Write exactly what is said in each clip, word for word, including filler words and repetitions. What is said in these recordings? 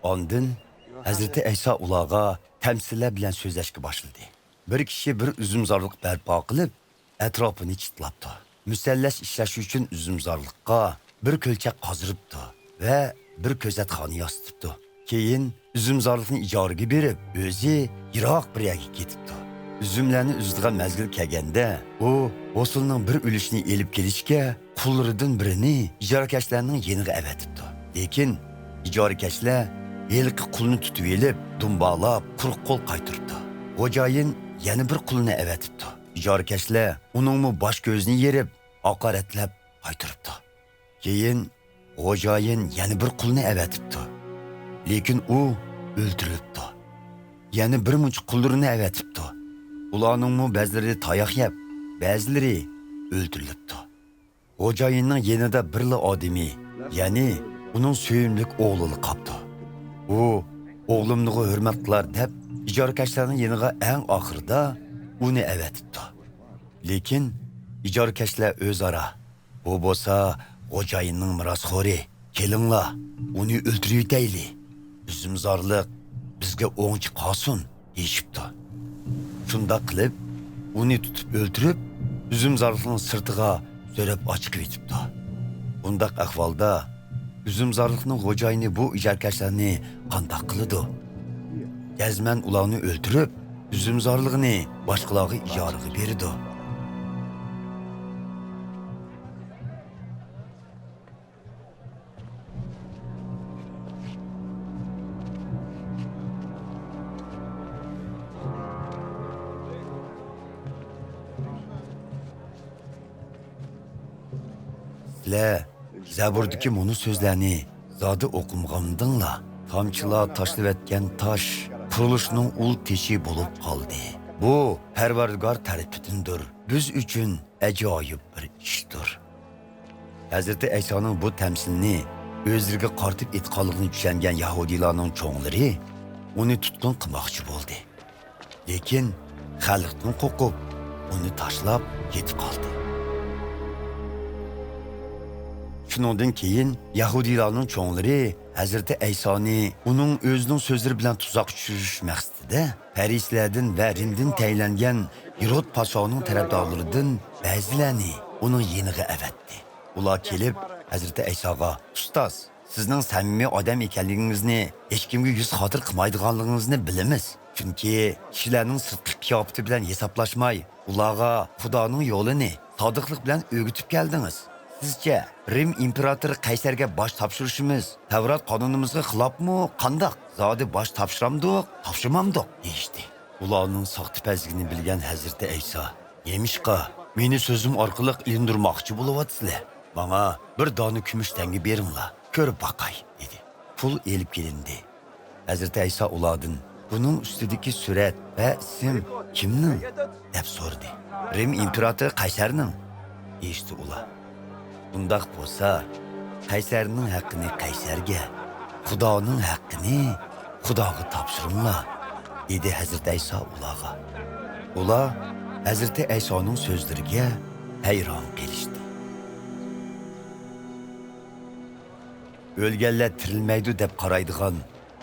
ئاندىن ھەزرىتى ئەيسا ئۇلارغا تەمسىللەر بىلەن سۆزلەشكە باشلىدى. بىر كىشى بىر ئۈزۈمزارلىق بەرپا قىلىپ، ئەتراپىنى چىتلاپتۇ. مۇسەللەس ئىشلەش ئۈچۈن ئۈزۈمزارلىققا بىر كۆلچەك قازدۇرۇپتۇ ۋە بىر كۆزەتخانا ياسىتىپتۇ. كېيىن ئۈزۈمزارلىقنى ئىجارىگە بېرىپ، ئۆزى يىراق بىر يەرگە كېتىپتۇ. ئۈزۈملەرنى ئۈزىدىغان مەزگىل كەلگەندە، ئۇ ھوسۇلنىڭ بىر ئۈلۈشىنى ئېلىپ كېلىشكە قۇللىرىدىن بىرىنى ئىجارىكەشلەرنىڭ يېنىغا ئەۋەتىپتۇ. لېكىن ئىجارىكەشلەر ھېلىقى قۇلنى تۇتۇۋېلىپ، دۇمبالاپ، قۇرۇق قول قايتۇرۇپتۇ. خوجايىن يەنە بىر قۇلنى ئەۋەتىپتۇ. ئىجارىكەشلەر ئۇنىڭمۇ باش-كۆزىنى يېرىپ، ھاقارەتلەپ قايتۇرۇپتۇ. كېيىن خوجايىن يەنە بىر قۇلنى ئەۋەتىپتۇ. لېكىن ئۇ ئۆلتۈرۈلۈپتۇ. يەنە بىر مۇنچە قۇللىرىنى ئەۋەتىپتۇ. ئۇلارنىڭمۇ بەزىلىرى تاياق يەپ، بەزىلىرى ئۆلتۈرۈلۈپتۇ. خوجايىننىڭ يېنىدا بىرلا ئادىمى، يەنى ئۇنىڭ سۆيۈملۈك ئوغلىلا قاپتۇ. ئۇ، «ئوغلۇمنىغۇ ھۆرمەت قىلار» دەپ، ئىجارىكەشلەرنىڭ يېنىغا ئەڭ ئاخىرىدا ئۇنى ئەۋەتىپتۇ. لېكىن ئىجارىكەشلەر ئۆزئارا، «بۇ بولسا خوجايىننىڭ مىراسخورى، كېلىڭلار، ئۇنى ئۆلتۈرۈۋېتەيلى. ئۈزۈمزارلىق بىزگە ئوڭچە قالسۇن» دېيىشىپتۇ. شۇنداق قىلىپ، ئۇنى تۇتۇپ ئۆلتۈرۈپ، ئۈزۈمزارلىقنىڭ سىرتىغا سۆرەپ ئاچىقىۋېتىپتۇ. بۇنداق ئەھۋالدا ئۈزۈمزارلىقنىڭ خوجايىنى بۇ ئىجارىكەشلەرنى قانداق قىلىدۇ؟ جەزمەن ئۇلارنى ئۆلتۈرۈپ، ئۈزۈمزارلىقنى باشقىلارغا ئىجارىگە بېرىدۇ. سىلەر زەبۇردىكى مۇنۇ سۆزلەرنى زادى ئوقۇمىغانمىدىڭلار؟ «تامچىلار تاشلىۋەتكەن تاش قۇرۇلۇشنىڭ ئۇل تېشى بولۇپ قالدى. بۇ پەرۋەردىگار تەرىپىدىندۇر. بىز ئۈچۈن ئەجايىپ بىر ئىشتۇر.» ھەزرىتى ئەيسانىڭ بۇ تەمسىلنى ئۆزلىرىگە قارىتىپ ئېيتقانلىقىنى چۈشەنگەن يەھۇدىيلارنىڭ چوڭلىرى ئۇنى تۇتقۇن قىلماقچى بولدى. لېكىن خەلقتىن قورقۇپ، ئۇنى تاشلاپ كېتىپ قالدى. شۇنىڭدىن كېيىن يەھۇدىيلارنىڭ چوڭلىرى ھەزرىتى ئەيسانى ئۇنىڭ ئۆزىنىڭ سۆزلىرى بىلەن تۇزاققا چۈشۈرۈش مەقسىتىدە پەرىسىيلەردىن ۋە رىمدىن تەيىنلەنگەن ھېرود پاشانىڭ تەرەپدارلىرىدىن بەزىلەرنى ئۇنىڭ يېنىغا ئەۋەتتى. ئۇلار كېلىپ، ھەزرىتى ئەيساغا، «ئۇستاز، سىزنىڭ سەمىمىي ئادەم ئىكەنلىكىڭىزنى، ھېچكىمگە يۈز خاتىرە قىلمايدىغانلىقىڭىزنى بىلىمىز. چۈنكى كىشىلەرنىڭ سىرتقى قىياپىتى بىلەن ھېسابلاشماي، ئۇلارغا خۇدانىڭ يولىنى سادىقلىق بىلەن ئۆگىتىپ كەلدىڭىز. سىزچە، رىم ئىمپېراتورى قەيسەرگە باش تاپشۇرۇشىمىز تەۋرات قانۇنىمىزغا خىلاپمۇ قانداق؟ زادى باش تاپشۇرامدۇق، تاپشۇرمامدۇق؟» دېيىشتى. ئۇلارنىڭ ساختىپەزلىكىنى بىلگەن ھەزرىتى ئەيسا، «نېمىشقا مېنى سۆزۈم ئارقىلىق ئىلىندۇرماقچى بولۇۋاتىسىلەر؟ ماڭا بىر دانە كۈمۈش تەڭگە بېرىڭلار، كۆرۈپ باقاي» دېدى. پۇل ئېلىپ كېلىندى. ھەزرىتى ئەيسا ئۇلاردىن، «بۇنىڭ ئۈستىدىكى سۈرەت ۋە ئىسىم كىمنىڭ؟» دەپ سورىدى. «رىم ئىمپېراتورى قەيسەرنىڭ» دېيىشتى ئۇلار. «ئۇنداق بولسا، قەيسەرنىڭ ھەققىنى قەيسەرگە، خۇدانىڭ ھەققىنى خۇداغا تاپشۇرۇڭلار» دېدى ھەزرىتى ئەيسا ئۇلارغا. ئۇلار ھەزرىتى ئەيسانىڭ سۆزلىرىگە ھەيران قېلىشتى. ئۆلگەنلەر تىرىلمەيدۇ دەپ قارايدىغان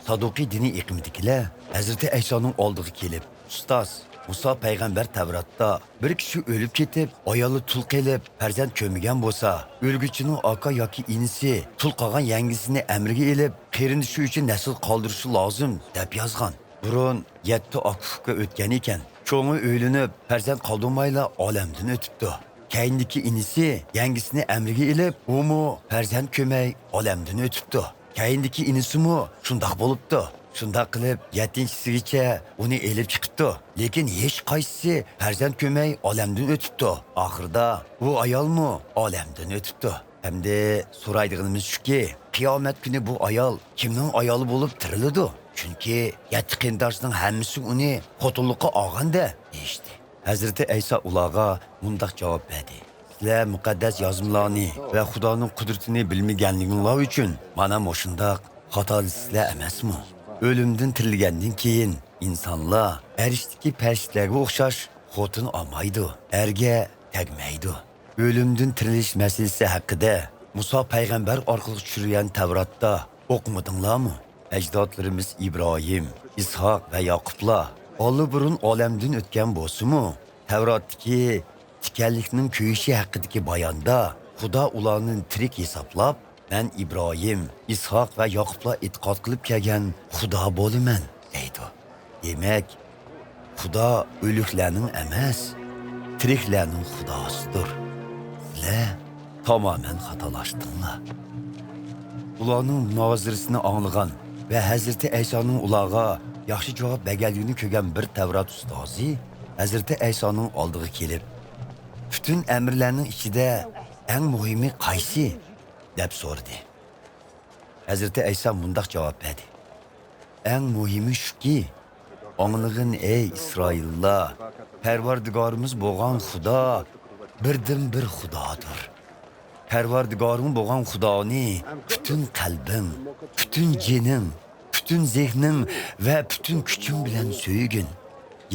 سادۇقىي دىنىي ئېقىمىدىكىلەر ھەزرىتى ئەيسانىڭ ئالدىغا كېلىپ، «ئۇستاز، مۇسا پەيغەمبەر تەۋراتتا بىر كىشى ئۆلۈپ كېتىپ، ئايالى تۇل قېلىپ، پەرزەنت كۆرمىگەن بولسا، ئۆلگۈچىنىڭ ئاكا ياكى ئىنىسى تۇل قالغان يەڭگىسىنى ئەمرىگە ئېلىپ، قېرىندىشى ئۈچۈن نەسىل قالدۇرۇشى لازىم» دەپ يازغان. بۇرۇن يەتتە ئاكا-ئۇكا ئۆتكەن ئىكەن. چوڭى ئۆيلىنىپ، پەرزەنت قالدۇرمايلا ئالەمدىن ئۆتۈپتۇ. كەينىدىكى ئىنىسى يەڭگىسىنى ئەمرىگە ئېلىپ، ئۇمۇ پەرزەنت كۆرمەي ئالەمدىن ئۆتۈپتۇ. كەينىدىكى ئىنىسىمۇ شۇنداق بولۇپتۇ. شۇنداق قىلىپ، يەتتىنچىسىگىچە ئۇنى ئېلىپ چىقىپتۇ. لېكىن ھېچقايسىسى پەرزەنت كۆرمەي ئالەمدىن ئۆتۈپتۇ. ئاخىرىدا بۇ ئايالمۇ ئالەمدىن ئۆتۈپتۇ. ئەمدى سورايدىغىنىمىز شۇكى، قىيامەت كۈنى بۇ ئايال كىمنىڭ ئايالى بولۇپ تىرىلىدۇ؟ چۈنكى يەتتە قېرىنداشنىڭ ھەممىسى ئۇنى خوتۇنلۇققا ئالغان-دە» دېيىشتى. ھەزرىتى ئەيسا ئۇلارغا مۇنداق جاۋاب بەردى، «سىلەر مۇقەددەس يازمىلارنى ۋە خۇدانىڭ قۇدرىتىنى بىلمىگەنلىكىڭلار ئۈچۈن مانا مۇشۇنداق خاتالىشىسىلەر ئەمەسمۇ؟ ئۆلۈمدىن تىرىلگەندىن كېيىن ئىنسانلار پەرىشتىكى پەرىشتىلەرگە ئوخشاش خوتۇن ئالمايدۇ، ئەرگە تەگمەيدۇ. ئۆلۈمدىن تىرىلىش مەسىلىسى ھەققىدە مۇسا پەيغەمبەر ئارقىلىق چۈشۈرۈلگەن تەۋراتتا ئوقۇمىدىڭلارمۇ؟ ئەجدادلىرىمىز ئىبراھىم، ئىسھاق ۋە ياقۇپلار ئاللىبۇرۇن ئالەمدىن ئۆتكەن بولسىمۇ، تەۋراتتىكى تىكەنلىكنىڭ كۆيۈشى ھەققىدىكى باياندا خۇدا ئۇلارنى تىرىك ھېسابلاپ، «مەن ئىبراھىم، ئىسھاق ۋە ياقۇپلار ئېتىقاد قىلىپ كەلگەن خۇدا بولىمەن» دەيدۇ. دېمەك، خۇدا ئۆلۈكلەرنىڭ ئەمەس، تىرىكلەرنىڭ خۇداسىدۇر. سىلەر تامامەن خاتالاشتىڭلار. ئۇلارنىڭ مۇنازىرىسىنى ئاڭلىغان ۋە ھەزرىتى ئەيسانىڭ ئۇلارغا ياخشى جاۋاب بەرگەنلىكىنى كۆرگەن بىر تەۋرات ئۇستازى ھەزرىتى ئەيسانىڭ ئالدىغا كېلىپ، «پۈتۈن ئەمىرلەرنىڭ ئىچىدە ئەڭ مۇھىمى قايسى؟» دەپ سورىدى. ھەزرىتى ئەيسا مۇنداق جاۋاب بەردى: «ئەڭ مۇھىمى شۇكى، ئاڭلىغىن، ئەي ئىسرائىللار، پەرۋەردىگارىمىز بولغان خۇدا بىردىنبىر خۇدادۇر. پەرۋەردىگارىڭ بولغان خۇدانى پۈتۈن قەلبىڭ، پۈتۈن جېنىڭ، پۈتۈن زېھنىڭ ۋە پۈتۈن كۈچۈڭ بىلەن سۆيگىن.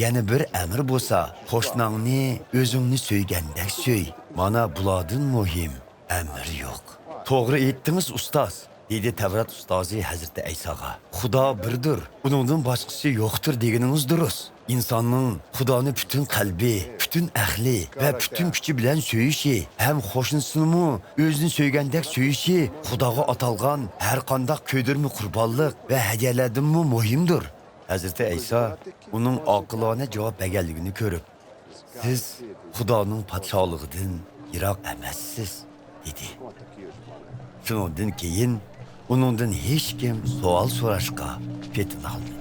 يەنە بىر ئەمىر بولسا، قوشناڭنى ئۆزۈڭنى سۆيگەندەك سۆي. مانا بۇلاردىن مۇھىم ئەمىر يوق.» «توغرا ئېيتتىڭىز، ئۇستاز»، دېدى تەۋرات ئۇستازى ھەزرىتى ئەيساغا. «خۇدا بىردۇر، ئۇنىڭدىن باشقىسى يوقتۇر دېگىنىڭىز دۇرۇس. ئىنساننىڭ خۇدانى پۈتۈن قەلبى، پۈتۈن ئەقلى ۋە پۈتۈن كۈچى بىلەن سۆيۈشى ھەم قوشنىسىنىمۇ ئۆزىنى سۆيگەندەك سۆيۈشى خۇداغا ئاتالغان ھەرقانداق كۆيدۈرمە قۇربانلىق ۋە ھەدىيەلەردىنمۇ مۇھىمدۇر.» ھەزرىتى ئەيسا ئۇنىڭ ئاقىلانە جاۋاب بەرگەنلىكىنى كۆرۈپ، «سىز خۇدانىڭ پادىشاھلىقىدىن يىراق ئەمەسسىز» دېدى. شۇنىڭدىن كېيىن ئۇنىڭدىن ھېچكىم سوئال سوراشقا پېتىنالمىدى.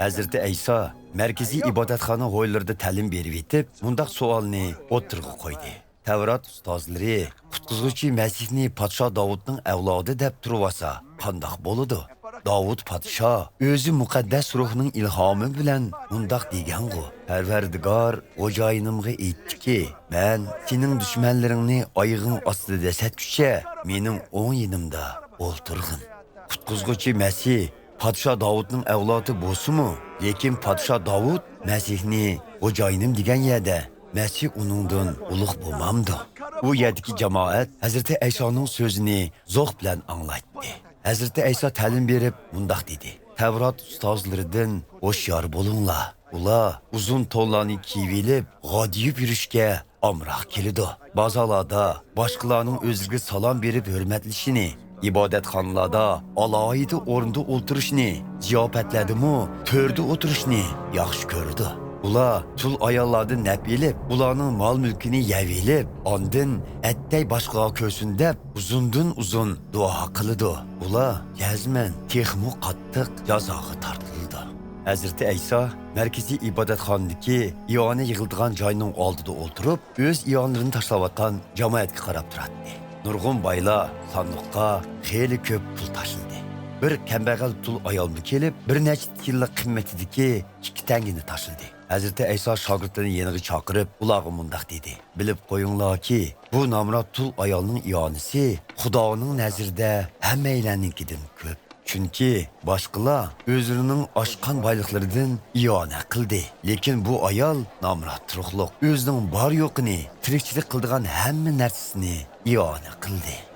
ھەزرىتى ئەيسا مەركىزىي ئىبادەتخانا ھويلىرىدا تەلىم بېرىۋېتىپ، مۇنداق سوئالنى ئوتتۇرىغا قويدى. تەۋرات ئۇستازلىرى قۇتقۇزغۇچى مەسىھنى پادىشاھ داۋۇتنىڭ ئەۋلادى دەپ تۇرۇۋالسا قانداق بولىدۇ؟ داۋۇت پادىشاھ ئۆزى مۇقەددەس روھنىڭ ئىلھامى بىلەن مۇنداق دېگەنغۇ: «پەرۋەردىگار خوجايىنىمغا ئېيتتىكى، مەن سېنىڭ دۈشمەنلىرىڭنى ئايىغىڭ ئاستىدا دەسسەتكۈچە مېنىڭ ئوڭ يېنىمدا ئولتۇرغىن.» قۇتقۇزغۇچى مەسىھ پادىشاھ داۋۇتنىڭ ئەۋلادى بولسىمۇ، لېكىن پادىشاھ داۋۇت مەسىھنى خوجايىنىم دېگەن يەردە مەسىھ ئۇنىڭدىن ئۇلۇغ بولمامدۇ؟ ئۇ يەردىكى جامائەت ھەزرىتى ئەيسانىڭ سۆزىنى زوق بىلەن ئاڭلايتتى. ھەزرىتى ئەيسا تەلىم بېرىپ مۇنداق دېدى: «تەۋرات ئۇستازلىرىدىن ھوشيار بولۇڭلار. ئۇلار ئۇزۇن تونلارنى كىيىۋېلىپ، غادىيىپ يۈرۈشكە ئامراق كېلىدۇ. بازارلاردا باشقىلارنىڭ ئۆزىگە سالام بېرىپ ھۆرمەتلىشىنى، ئىبادەتخانىلاردا ئالاھىدە ئورۇندا ئولتۇرۇشنى، زىياپەتلەردىمۇ تۆردە ئولتۇرۇشنى ياخشى كۆرىدۇ. ئۇلار تۇل ئاياللاردىن نەپ ئېلىپ، ئۇلارنىڭ مال-مۈلكىنى يەۋېلىپ، ئاندىن ئەتتەي باشقىلارغا كۆرسۇن دەپ، ئۇزۇندىن ئۇزۇن دۇئا قىلىدۇ. ئۇلار جەزمەن تېخىمۇ قاتتىق جازاغا تارتىلىدۇ.» ھەزرىتى ئەيسا مەركىزىي ئىبادەتخانىدىكى ئىئانە يىغىلىدىغان جاينىڭ ئالدىدا ئولتۇرۇپ، ئۆز ئىئانىلىرىنى تاشلاۋاتقان جامائەتكە قاراپ تۇراتتى. نۇرغۇن بايلار ساندۇققا خېلى كۆپ پۇل تاشلىدى. بىر كەمبەغەل تۇل ئايالمۇ كېلىپ، بىر نەچچە تىيىنلىق قىممىتىدىكى ئىككى تەڭگىنى تاشلىدى. ھەزرىتى ئەيسا شاگىرتلىرىنى يېنىغا چاقىرىپ، ئۇلارغا مۇنداق دېدى: «بىلىپ قويۇڭلاركى، بۇ نامرات تۇل ئايالنىڭ ئىئانىسى خۇدانىڭ نەزىرىدە ھەممەيلەننىڭكىدىن كۆپ. چۈنكى باشقىلار ئۆزلىرىنىڭ ئاشقان بايلىقلىرىدىن ئىئانە قىلدى، لېكىن بۇ ئايال نامرات تۇرۇقلۇق، ئۆزىنىڭ بار-يوقىنى، تىرىكچىلىك قىلىدىغان ھەممە نەرسىسىنى ئىئانە قىلدى.»